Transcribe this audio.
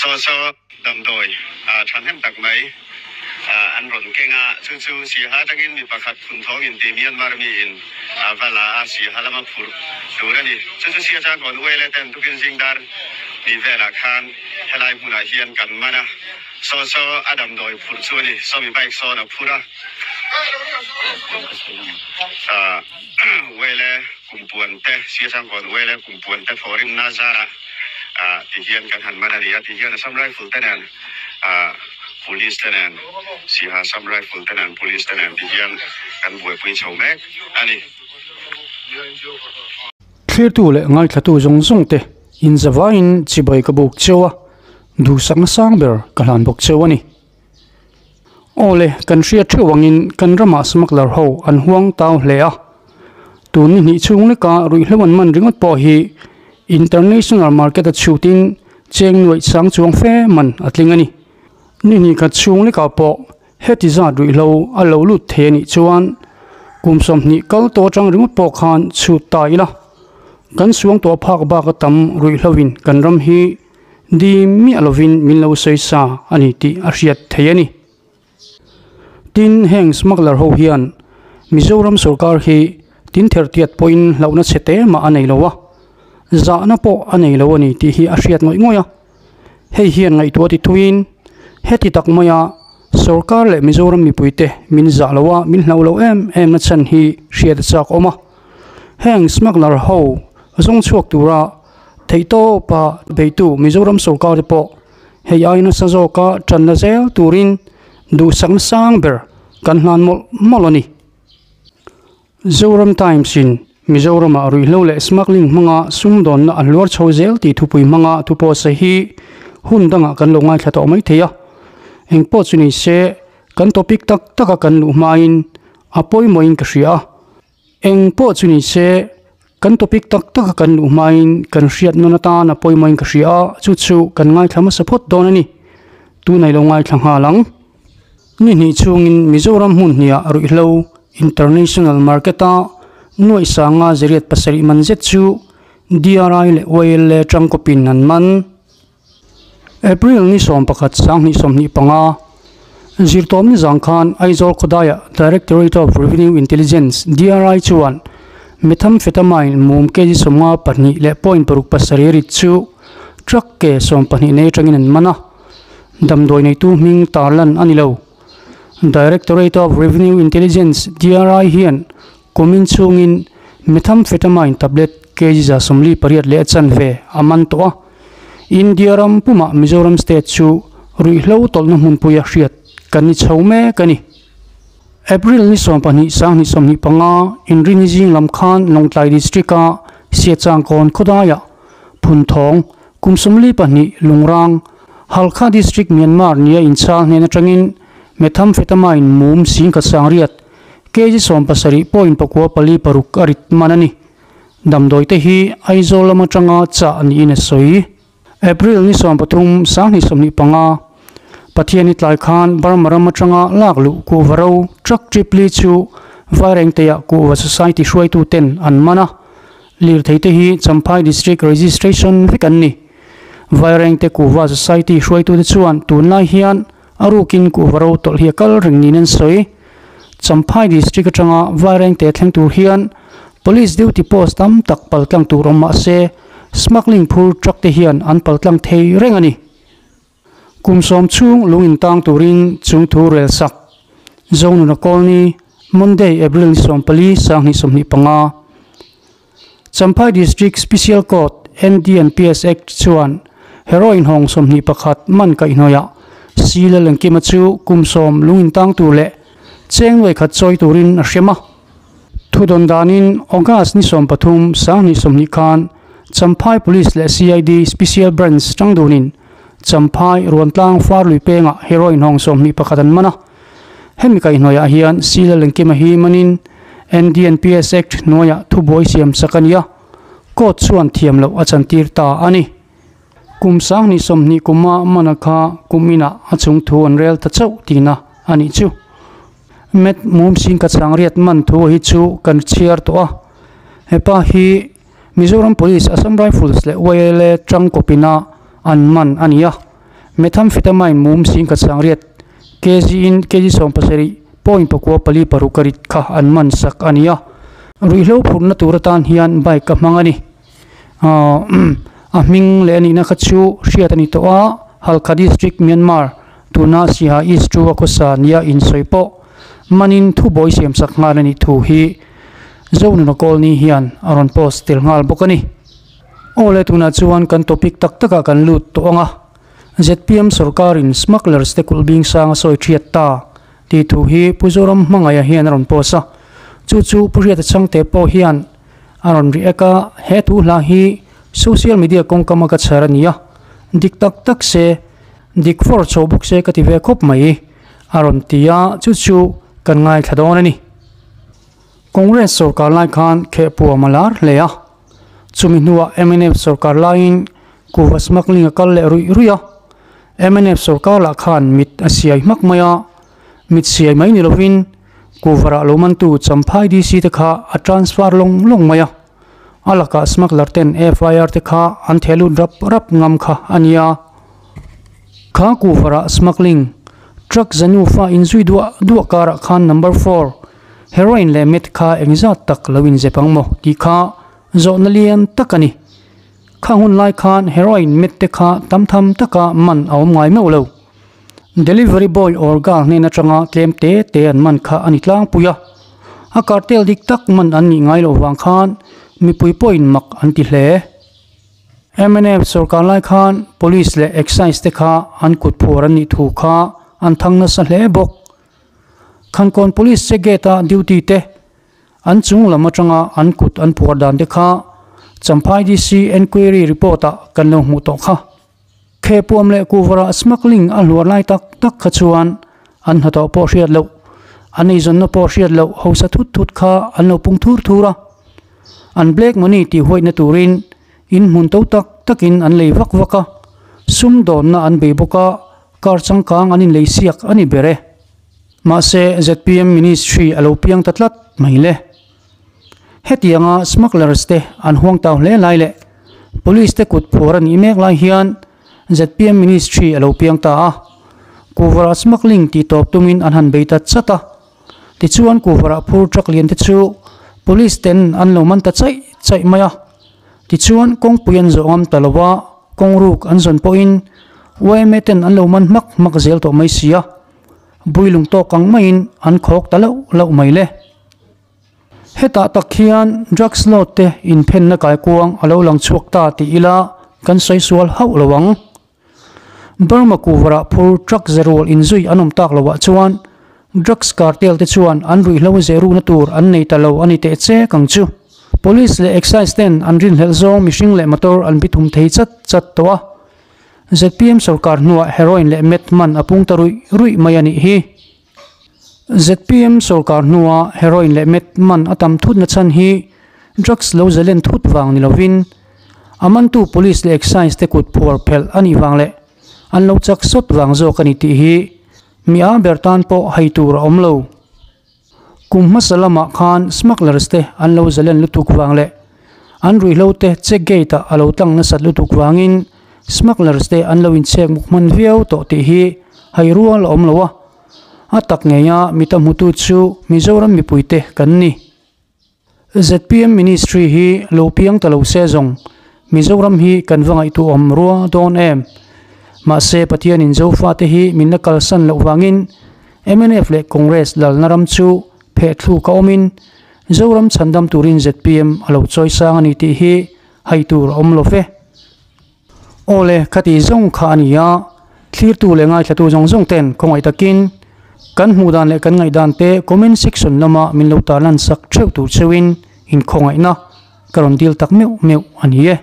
Saw saw damdawi thahnem tak mai an rawn keng a, chu chu Siaha atangin mi pakhat Phunthawng inti Myanmar miin a va la a, Siaha lama phurh tur a ni. Chu chu Siacha kawn ULA ten tukin zingdar ni velah khan helai hmunah hian kan man a, saw saw a damdawi phurh chu a ni. Sawmi bike sawn a phur a, ULA kumpuan te, Siacha kawn ULA kumpuan te thawhrimna zarah ti hian kan han man a ni a, ti hian Assam Rifle te nen Police te nen Siaha Assam Rifle te nen Police te nen ti hian kan buaipui chho mek a ni. Thlirtu leh ngaithlatu zawng zawng te inzavaiin chibai ka buk cheu a, duhsakna sang ber ka hlan bawk cheu a ni. Aw le, kan hriat theuh angin kan ramah smuggler ho an huang tau hle a. Tun ni hnih chhung leka ruihhlo an man ringawt pawh hi international market a chhutin cheng nuaih sang chuang fe man a tling a ni. Ni hnih khat chhung lekah pawh heti zat ruihhlo a lo lut thei a nih chuan kum 20 kal tawh atang ringawt pawh khan chhut ta ila. Kan suang tawh phak bak a tam ruihhloin kan ram hi Dim miah lovin min lo sawi sa a ni tih a hriat thei a ni. Tin, heng smuggler ho hian Mizoram sorkar hi tin ther tiat pawhin hlauhna chhe te mah a nei lo a, zahna pawh a nei lo a ni tih hi a hriat ngawih ngawih a. Hei hian ngaihtuah ti thuiin heti tak maia sorkar leh Mizoram mipuite min zah lo a, min hlauh lo em em na chhan hi hriat a chak awm a. Heng smuggler ho zawng chhuak tura Theihtawpa beitu Mizoram sorkar te pawh hei ai nasa zawka tanna zel turin duhsakna sang ber kan hlan mawlh mawlh a ni. Zoram Times in Mizoramah ruihhlo leh smuggling hmanga sumdawnna a hluar chho zel tih thupui hmanga thu pawh sawi hi hun dangah kan lo ngaithla tawh mai thei a. Engpawh chu ni se kan topic tak taka kan luh hmain a pawimawhin ka hria a. Eng pawh chu ni se, kan topic tak taka kan luh hmain kan hriat nawn atan a pawimawhin ka hria a, chu chu kan ngaithla hmasa phawt dawn a ni. Tunah i lo ngaithla nghal ang. Ni hnih chhungin Mizoram hmun hniah ruihhlo International Market-a nuaih sanga zariat pasarih man zet chu DRI leh YLA tangkawpin an man. April ni 11 2025, Zirtawm ni zang khan Aizawl khawdaiah Directorate of Revenue Intelligence, DRI, chuan Methamphetamine mum kg 52 leh point paruk pasarih rit chu truck ke 12 nei atangin an man a, damdawi neitu hming tarlan a ni lo. Directorate of Revenue Intelligence, DRI, hian kumin chhungin Methamphetamine tablet kg 48 leh a chanve a man tawh a. India ram pumah Mizoram state chu ruihhlo tawlhna hmunpuia hriat kan ni chho mek a ni. April ni 12 2025 Inrini zing lam khan Lawngtlai District-a Siachangkawn khawdaiah Phunthawng kum 42 Lungrang, Halkha District Myanmar nia inchhal hnen atangin Methamphetamine mum singkhat sangriat kg 70 point pakua pali paruk a rit man a ni. Damdawi te hi Aizawl lam atanga chah niin a sawi. April ni 13, 2025, Pathiani tlai khan Burma ram atanga lak luh kuhva ro truck tripli chu Vairengteah kuhva society hruaitu ten an man a. Lirthei te hi Champhai District Registration vek an ni. Vairengte kuhva society hruaitu te chuan tunlai hian a rukin kuhva ro tawlh hi a kal reng niin an sawi. Champhai District atanga Vairengte thleng tur hian Police duty post tam tak paltlang tur awm mah se smuggling phur truck te hian an paltlang thei reng a ni. Kum sawm chhung lung intang turin chung thu rel sak. Zonuna Colony, Monday, April ni 14, 2025. Champhai District Special Court, NDNPS Act, chuan heroin hawng 21 man kaihhnawihah Sila Lengkima chu kum sawm lung intang tur leh cheng nuai khat chawi turin a hrem a. Thudawn danin August ni 13, 2020 khan Champhai Police leh CID Special Branch tang dunin Champhai Ruantlang Farlui pengah heroin hawng 21 an man a. Hemi kaihhnawihah hian Sila Lengkima hi manin NDNPS Act hnuaiah thubuai siam sak a ni a, court chuan thiam loh a chantir ta a ni. Kum 2020 kuma mana kha kum inah a chung thu an rel ta chauh tihna a nih chu. Met mum sing ka chang riat man thu hi chu kan chhiar tawh a. Hepa hi Mizoram Police, Assam Rifles leh YLA tangkawpina an man a ni a. Methamphetamine mum 10,100 kg in kg 17 point pakua pali paruk a rit kha an man sak a ni a. Ruihhlo phurhna tur atan hian bike a hmang a ni. Ahh a hming leh a nihna kha chu hriat a ni tawh a, Halkha district Myanmar tuna Siha East chu a khawsa nia insawi pawh manin thubawi siam sak nghal a nih thu hi Zonuna Colney hian a rawn post tel nghal bawk a ni. Aw le tunah chuan kan topic tak takah kan lut tawh ang a, zpm sorkarin smugglers te kulh bing sang a sawi thiat ta tih thu hi Pu Zoram Hmangaia hian a rawn post a, chu chu Pu Hriata Chhangte pawh hian a rawn react a, he thu hla hi social media kawngkam a ka chhar a ni a, dik tak tak se, dik fawr chho bawk se ka ti ve khawp mai a rawn ti a, chu chu kan ngaithla dawn a ni. Congress sorkar lai khan khehpuam a lar hle a, chumi hnuah mnf sorkar laiin kuhva smuggling a kal leh ruih ruih a, mnf sorkar lah khan mit a siai hmak mai a, mit siai mai ni lovin kuhva rah lo mantu Champhai DC te kha a transfer lawng lawng mai a, a lakah smuggler ten FIR te kha an theh lut rap rap ngam kha a nia. Kha kuhva rah smuggling truck zanufa inzui duah duah karah khan number four Heroin leh meth kha engzat tak lo inzep ang maw tih kha zawhna lian tak a ni. Khang hun lai khan heroin meth te kha tam tham taka man a awm ngai meuh lo. Delivery boy or girl hnen atanga tlem te te an man kha a ni tlangpui a. A cartel dik tak man an nih ngai loh vang khan mipui pawhin mak an ti hle. Mnf sorkar lai khan police leh excise te kha an kut phuar an nih thu kha an thang nasa hle bawk. Khankawn Police che gate a duty te an chung lam atanga an kut an phuar dan te kha Champhai DC enquiry report ah kan lo hmuh tawh kha. Khepuam leh Kuvarah smuggling a hluar lai tak tak kha chuan an hnathawh pawh hriat loh, an eizawnna pawh hriat loh hausa thut thut kha an lo pung thur thur a. An black money tih huaihna turin in hmun to tak takin an lei vak vak a, sumdawnna an bei bawk a, Car changkang an inlei siak a ni ber e. Mahse, zpm ministry a lo piang ta tlat mai le. Hetianga smugglers te an huang tau hle lai leh police te kut phuar a nih mek lai hian zpm ministry a lo piang ta a. Kuvarah smuggling tih tawp tumin an han bei ta chat a. Tichuan kuvarah phur truck lian te chu police ten an lo man ta chaih chaih mai a. Tichuan kawngpui an zawh ngam ta lo a, kawng ruk an zawn pawhin yma ten an lo man hmak hmak zel tawh mai si a, builung tawk ang maiin an khawk ta loh loh mai le. Hetah tak hian drugs lord te inphenna kaikuang a lo lang chhuak ta tih ila kan sawi sual hauh lo ang. Burma kuvarah phur truck zerual inzui an awm tak loah chuan drugs cartel te chuan an ruihhlo zehruhna tur an nei ta lo a ni teh chek ang chu. Police leh excise ten an rinhlelh zawng mihring leh motor an bithum thei chat chat tawh a. Zpm sorkar hnuah heroin leh meth man a pung ta ruih ruih mai a nih hi. Zpm sorkar hnua heroin leh meth man a tam thut na chhan hi drugs lo zalen thut vang ni lovin a mantu police leh excise te kut phuar phelh a nih vang leh an lo chak sawt vang zawk a ni tih hi mi a ber tan pawh hai tur a awm lo. Kum hmasa lamah khan smugglers te an lo zalen lutuk vang leh an ruihhlo te check gate ah a lo tlang nasat lutuk vangin smugglers te an lo inchhek muk hman viau tawh tih hi hai rual a awm lo a. A tak ngeia mi ta hmutu chu Mizoram mipuite kan ni. Zpm Ministry hi lo piang ta lo se zawng Mizoram hi kan va ngaihtuahawm rua dawn em? Mahse Pathianin Zofate hi min la kalsan loh vangin mnf leh Congress lalna ram chu phehthluk a awmin Zoram chhandam turin zpm a lo chawisang a ni tih hi hai tur a awm lo ve. Aw le, khati zawng kha a ni a, thlirtu leh ngaithlatu zawng zawng ten khawngaih takin kan hmuh dan leh kan ngaihdan te comment section lama min lo tarlan sak theuh tur cheuhin inkhawngaihna ka rawn dil tak meuh meuh a ni e.